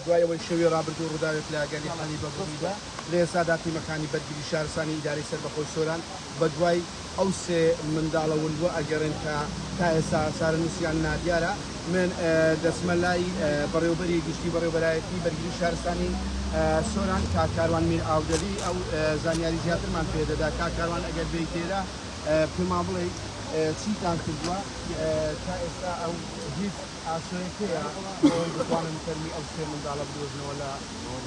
دوای ئەوەی شەوی ڕابردوو ڕووداوێک لە گەلی حەلیبە ڕوویدا، لە ئێستادا تیمەکانی بەرگری شارستانی ئیدارەی سەربەخۆی سۆران بەدوای ئەو سێ منداڵە ونبووە ئەگەڕێن کە تا ئێستا چارەنووسیان نادیارە. من دەچمە لای بەڕێوبەری گشتی بەڕێوبەرایەتی بەرگری شارستانی سۆران کاک کاروان میر ئاودەلی، ئەو زانیاری زیاترمان پێدەدا. کاک کاروان ئەگەر بێیت لێرە پێمان بڵێ چیتان کردووە تا ئێستا؟ ئەو هیچ ئاسۆیەک هەیە بۆ ئەوەی بتوانن تەرمی ئەو سێ منداڵە بدۆزنەوە لە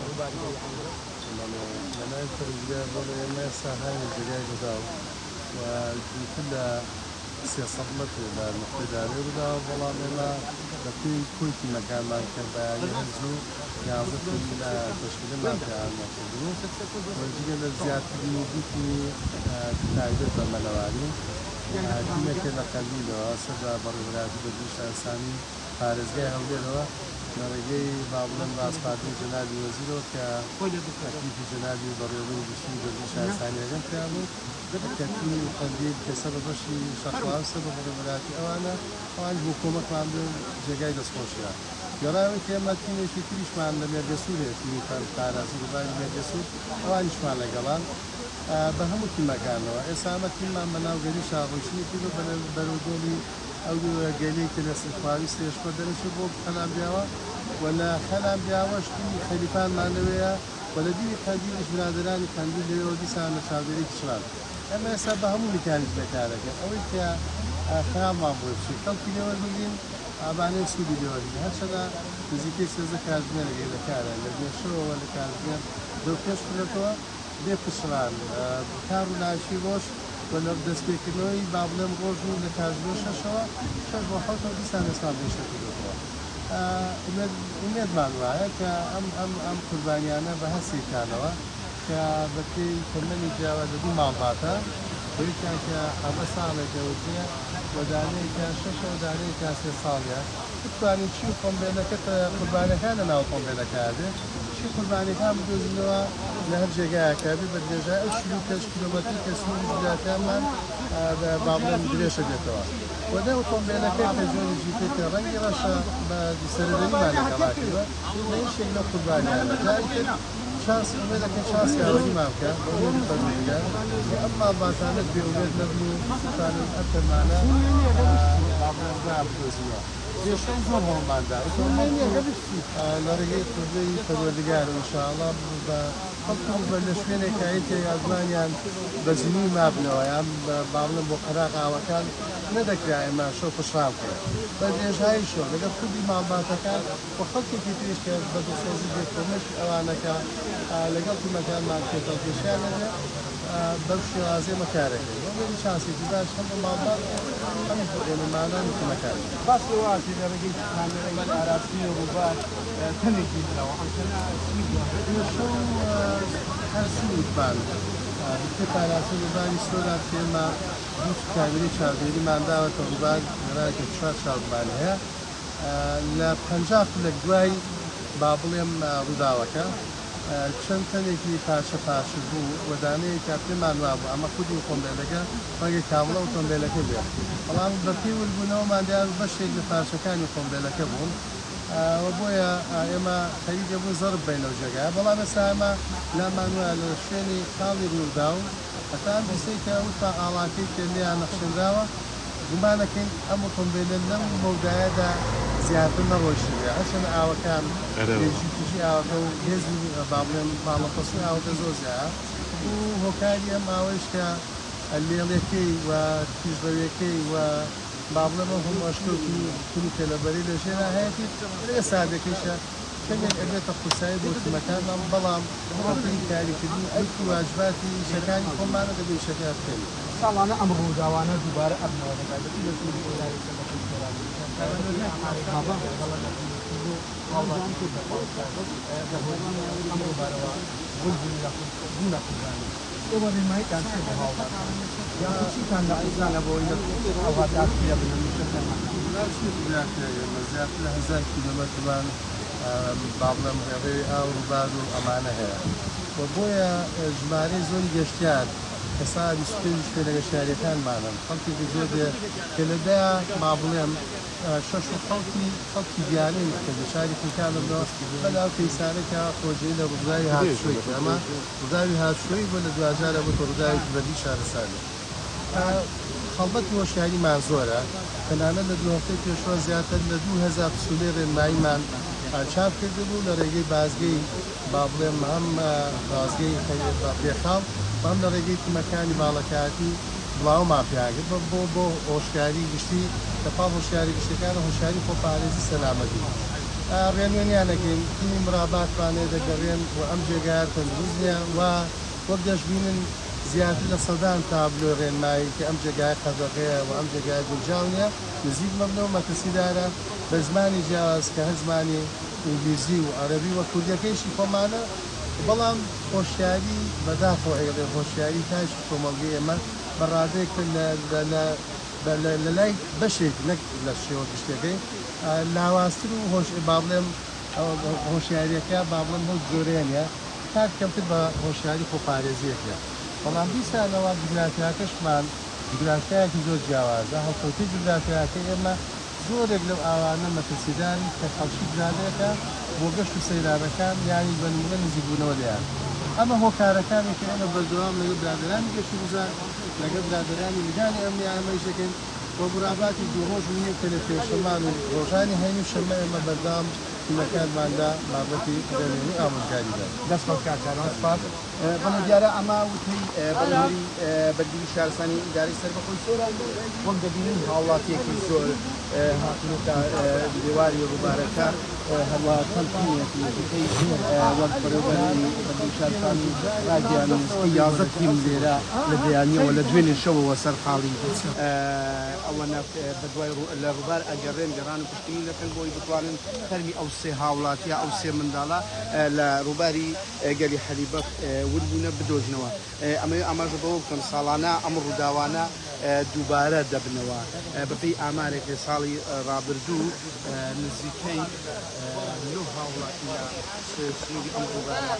ڕووباری گەلی حەلیبە؟ بەڵێ، لەلای پەروەردگار بەڵێ، ئێمە ئێستا هاینە جێگای ڕووداو و دوورتر لە 300 مەتر لە نوقتەی دارەی ڕووداوە، بەڵام ئێمە بە پێی کۆی تیمەکانمان کە بەیانی هەر زوو 11 تیم لە تەشکیلەمان پێیان کردبوو و جگە لە زیادکردنی دوو تیمی تایبەت بە مەلەوانی، تیمێک لە قەندیلەوە سەر بە بەڕێوەبەرایەتی بەرگری شارستانی پارێزگای هەولێرەوە لە ڕێگەی با بڵێم ڕاسپاردنی جەنابی وەزیرەوە کە تەکلیفی جەنابی بەڕێوەبەری گشتی بەرگری شارستانی هەرێم کرابوو کە تیمی قەندیل کە سەر بە بەشی شەقڵاوە سەر بە بەڕێوەبەرایەتی ئەوانە، ئەوانیش بۆ کۆمەکمان بێن جێگای دەستخۆشیە. وێڕای ئەوەی کە ئێمە تیمێکی تریشمان لە مێرگەسوور هەیە، تیمی پاراستنی ڕووباری مێرگەسوور، ئەوانیشمان لەگەڵان بە هەموو تیمەکانەوە. ئێستا ئەمە تیممان بە ناو گەلیشا ڕۆیشتنی کردو بەرەو دۆڵی ئەو گەلی کە لە خواوی سێشمە دەرەچێت بۆ خەلامبیاوە و لە خەلامبیاوەش تیمی خەلیفانمان لەوێیە و لە دیوی قەندیلیش برادەرانی قەندیل لەوێوە دیسان لە چاودێری کچڕان. ئێمە ئێستا بە هەموو میکانیزمێک کارەکەین. ئەوەی کە خەیاڵمان بۆی بچێت کەڵکی لێ وەربگرین، ئابانەی سوودی لێ وەرگرین. هەرچەندە نزیکەی 13 کاتژمێرێک لە کارە، لە دوێشەوەوە لە کاتژمێر 10 و پێنج خولەکەوە بێ پچڕان تا ڕووناکی ڕۆژ و لە دەستپێکردنەوەی با بڵێم ڕۆژ و لە کاتژمێر شەشەوە شەش بۆ حەوتەوە دیسان دەستمان بە ئیشە کردۆتەوە. ئومێدمان وایە کە ئەم ئەم ئەم قوربانیانە بە هەرسێکیانەوە کە بە پێی تەمەنی جیاواز لە دوو ماڵباتە، یەکیان کە 17 ساڵێکە وترێ و دانەیەکیان شەشە و دانەیەکیان سێ ساڵیە، بتوانین چی ئۆتۆمبێلەکە قوربانیەکان لە ناو ئۆتۆمبێلەکە بێ، چی قوربانیەکان بدۆزینەوە لە هەر جێگایەکە بێ بە درێژای ئەو 45 کیلۆمەتری کە سنووری جوگرافیامان با بڵێم درێژە بێتەوە. و دە ئۆتۆمبێلەکە کە جۆری جیپێکە ڕەنگی ڕەشە بە سەرەدەریمان لەگەڵا کردووە لە یەکێک لەو قوربانیانە. جارێکی تر چانس ئومێدەکەین چانس یاوەریمان بکە بە ئومێدی پەروەردگار کە ئەم ماڵباتانەش بێ ئومێد نەبن و بتوانن ئەم تەرمانە با بڵێم بۆیان بدۆزینەوە. پێشتر زۆر هەوڵمان دا لە ڕێگەی قودرەی پەروەردگار ان شاء اللە بە بەڵکو بە لە شوێنێکا یەکێک ئازمانیان بە زنووی مابنەوە یان با بڵێم بۆ قەراغ ئاوەکان نەدەکرا ئێمە شەو پشڕان بکەین بە درێژایی شەو لەگەڵ خودی ماڵباتەکان و خەڵکێکی تریش کە بە دڵسۆزی بێ کۆمەکی ئەوانەکە لەگەڵ تیمەکانمان تێکەڵکێشیان نەبێ بەم شێوازەی ئێمە کارەکەین. بۆ ئەوەی چانسێکی باش هەم بۆ ماڵبات هەمیش بۆ ئێمەمانان و تیمەکان. باس لەوە ئەکرێت لە ڕێگەی کامێرای پاراستنی ڕووبار تەنێک بینراوە، ئەم تەنە چی بووە؟ شەو هەر زوو وتمان بنکەی پاراستنی ڕووباری سۆران کە ئێمە دوو کامێرەی چاودێریمان داوەتە ڕووبار، گەڕایەکە چوار چاوگمان هەیە، لە 50 خولەک دوای با بڵێم ڕووداوەکە چەند تەنێکی پارچە پارچە بوو و دانەیەکیان پێمان وابوو ئەمە خودی ئۆتۆمبێلەکە، ڕەنگە کامڵە ئۆتۆمبێلەکە بێت، بەڵام بە پێی وربوونەوەمان دیار بوو بەشێک لە پارچەکانی ئۆتۆمبێلەکە بوون و بۆیە ئێمە خەریکە بووین زەرب بەین لەو جێگایە. بەڵام ئێستا ئێمە لامان وایە لە شوێنی خاڵی ڕووداو هەتا ئەم بیستەی کە وتمان ئاڵاکەی کە لێیان نەخشێنراوە، گومانەکەین ئەم ئۆتۆمبێلە لەو مەودایەدا زیاتر نەڕۆیشتبێ، هەرچەندە ئاوەکان درێژی تیژی ئاوەکە و هێزی با بڵێم پاڵەپەستۆی ئاوەکە زۆر زیایە و هۆکاری ئەم ئاوەیش کە لێڵێکەی و تیژڕەویەکەی و با بڵێم ئەو هەموو ئەشکەوت و کون و کەلەبەرەی لە ژێرا هەیەتی لە سادەکەیشە کەمێک ئەبێتە قورسایی بۆ تیمەکانمان، بەڵام بەپێی کاریکردنی ئەرک و واجباتی ئیشەکانی خۆمانە دەبێ ئیشەکە بکەین. ساڵانە ئەم ڕووداوانە دووبارە ئەبنەوە بەتایبەتی لە سنووری ئیدارەی سەربەخۆی سۆران بەپێی ئامارێکی غەڵەت و هاوڵاتی کورد بەهۆی ئەم ڕووبارەوە ون بوون یاخود بوونە قوربانی. ئێوە ڕێنماییتان چییە بۆ هاوڵاتیان یاخود چیتان لە ئەزانە بۆ ئەوەی لە ئەوها داخیلە بن هەمیشە فەرمانتان؟ ناچینە جوگرافیای ئێمە زیاتر لە 1000 کیلۆمەترمان با بڵێم ڕێڕەوی ئاو ڕووبار و ئەمانە هەیە و بۆیە ژمارەی زۆری گەشتیار کەسا 25 شوێنە گەشتیاریەکانمانن، خەڵکێکی زۆر دێ کە لە دە با بڵێم شەش و خەڵکی خەڵکی بیانین کە دوچاری خنکان دەبنەوە بەلاو کەیسانە کە خۆجێی لە ڕووداوی هاتوچۆی کرد. ئەمە ڕووداوی هاتوچۆی بۆ لە دواجارە بۆتە ڕووداوێکی بەرگری شارستانی. هەڵبەتی هۆشیاریمان زۆرە، تەنانەت لە 2 هەفتەی پێشوە زیاتر لە 2000 پسوولەی ڕێنماییمان چاپ کردبوو لە ڕێگەی بازگەی با بڵێم هەم بازگەی بێخاڵ و هەم لە ڕێگەی تیمەکانی باڵەکایەتی بڵاومان پێیان کرد بۆ بۆ هۆشیاری گشتی. لە پاڵ هۆشیاری گشتیەکان هۆشیاری خۆپارێزی سەلامەتی ڕێنوێنیان دەکەین. تیمی مڕاباتمان هەیە دەگەڕێن و ئەم جێگایە تەندروست نییە و وەک دەشبینن زیاتر لە سەدان تابلۆی ڕێنمایی کە ئەم جێگایە قەدەغەیە و ئەم جێگایە گونجاو نییە، نزیک مەبنەوە، مەترسیدارە، بە زمانی جیاواز کە هەر زمانی ئینگلیزی و عەرەبی و کوردیەکەیشی خۆمانە. بەڵام هۆشیاری بەداخەوە ئەیڵێ هۆشیاری تاکی کۆمەڵگەی ئێمە بە ڕادەیەک لە لای بەشێک نەک لە شێوە گشتیەکەی لاوازتر و هۆش با بڵێم هۆشیاریەکە با بڵێم بەو جۆرەیە نییە، تاک کەمتر بە هۆشیاری خۆپارێزیەکە. بەڵام دیسانەوە جوگرافیاکەشمان جوگرافیایەکی زۆر جیاوازە. هەڵکەوتەی جوگرافیاکە ئێمە زۆرێک لەو ئاوانە مەترسیدارن کە خەڵکی جادەکە بۆ گەشت و سەیرانەکان یانی بە نمونە نزیکبوونەوە لێیان. ئەمە هۆکارەکانی کە ئێمە بەردەوام لەگەڵ برادەرانی گەشت و گوزار، لەگەڵ برادەرانی لجانی ئەمنی ئامەیش دەکەین بۆ موراباتی 2 ڕۆژ و نیو کە لە پێشەمان و ڕۆژانی هەینی و شەممە ئێمە بەردەوام تیمەکانمان لە بابەتی ڕێنوێنی و ئامۆژگاریدا. دەست خۆش کاک کاروان، سپاس. بەڵێ دیارە ئەمە وتەی بەڕێوەبەری بەرگری شارستانی ئیدارەی سەربەخۆی سۆران بوو. وەک دەبینن هاوڵاتیەکی زۆر هاتوونەتە لێواری ڕووبارەکە، هەروەها چەند تیمێک نزیکەی وەک بەڕێوەبەری بەرگری شارستانی ڕاگەیاند نزیکەی 11 تیم لێرە لە بەیانیەوە لە دوێنێ شەوەوە سەرقاڵی ئەوەنە بەدوای لە ڕووبار ئەگەڕێن، گەڕان و پشکنین دەکەن بۆی بتوانن تەرمی ئەو سێ هاوڵاتیە، ئەو سێ منداڵە لە ڕووباری گەلی حەلیبەخ ون بوونە بدۆزنەوە. ئەمەوێ ئاماژە بەوە بکەم ساڵانە ئەم ڕووداوانە دووبارە دەبنەوە. بەپێی ئامارێک لە ساڵی ڕابردوو نزیکەی 9 هاوڵاتی لە سنووری ئەم ڕووبارە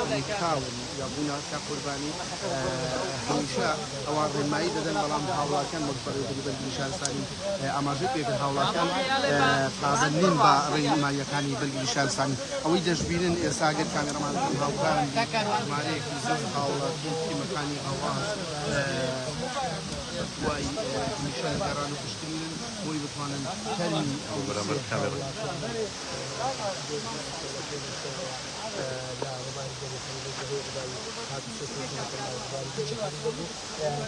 خنکاون یا بوونەتە قوربانی. هەمیشە ئەوان ڕێنمایی دەدەن، بەڵام هاوڵاتیان وەک بەڕێوەبەری بەرگری شارستانی ئاماژەی پێکرد هاوڵاتیان پابەند نین بە ڕێنماییەکانی بەرگری شارستانی. ئەوەی دەشبینن ئێستا گەر کامێرەمانەکەم هاوکارم بی، ژمارەیەکی زۆر هاوڵاتی و تیمەکانی غەواز دوای هەمیشە لە گەڕان و پشکنینن بۆی بتوانن تەرمی ئەو سێ هاوڵاتیانە لە ڕووباری گەلی حەریبە بەهۆی ڕووداوی هاتوچۆ کەوتوونەتە ناو ڕووباری گەلی حەریبە و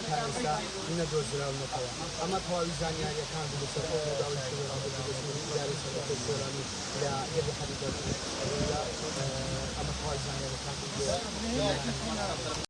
تا ئێستا نەدۆزراونەتەوە. ئەمە تەواوی زانیارییەکان بوو لەسەر ئەو ڕووداوەی شەوی ڕابردوو لە سنووری ئیدارەی سەربەخۆی سۆران و لە گەلی حەریبە ڕوویدا. ئەمە تەواوی زانیارییەکان بوو بۆ بینەران.